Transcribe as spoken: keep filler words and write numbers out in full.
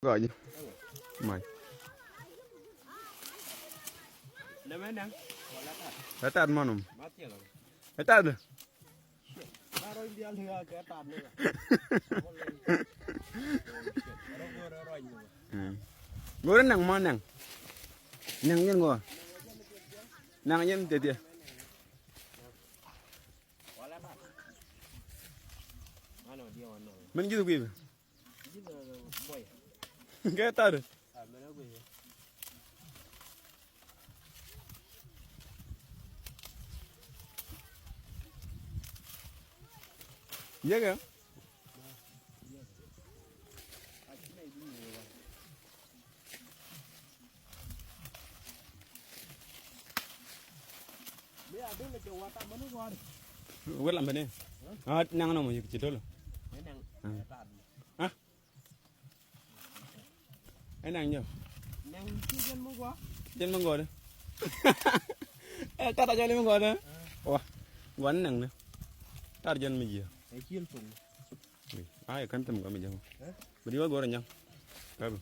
Gɔɔy. Mac. Ɛ tat mɔnum. Ɛ tat. Go̱o̱rä nɛŋ mɔ nɛŋ. Nɛŋ yɛn ŋuɔ. Nɛŋ yɛn tetiɛ. Min ji̱th gui̱i̱. Kɛ tat. Yekɛ. Wä lam bene. Ah, nang nɔ mo yik ci tolo. Ah. Ɛ naŋ jɔ. Naŋ ci jɛn mi gɔaa. Jɛn mi gɔaa dɛ. Ɛ tat a jɔl mi gɔaa dɛ. Wa. Gɔaa ni naŋ ni. Tat jɛn mi jiɛ. Ɛ cil thum. Ai, kan thum gɔaa mi jɛ. Ɛ? Bi di wa gɔaa nyaŋ. Kabi.